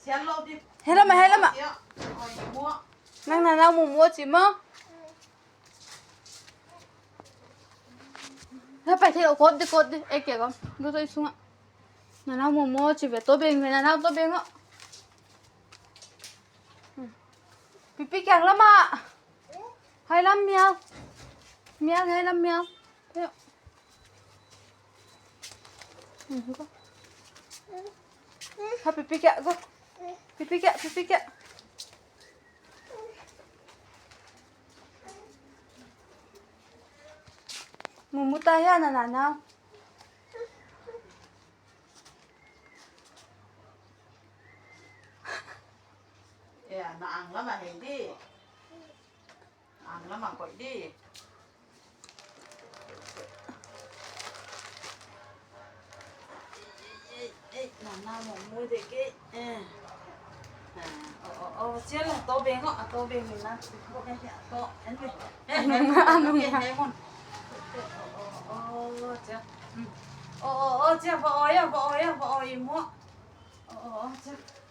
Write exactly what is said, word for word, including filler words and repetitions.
Hei lam ah, hei lam ah. Nang nanau Momo chi maw. Hei pai thei, kot di, kot di. Ei ke gam. Gu toi sunga. Nanau Momo chi ve, toh beng ve, nanau toh beng o. Pipi kiang lam ah. Hei lam miau. Miau, hei lam miau. Hei. Hmm, go. Ha, pipi kia, go. Pipi kia, pipi kia. Momo ta hia na nanau. Eh, na ang lam ah hei di. Ang lam ah koih di. Ei, ei, ei, nanau Momo de ke. Eh. Eh, oh, oh, oh, chia la, toh beng o, a toh beng ni na. Ko ke, a toh, en me. Eh, eh, eh, mun. Oh, oh, oh, chia. Hmm. Oh, oh, oh, chia, va o ya, va o ya, va o i mo. Oh, oh, oh, chia.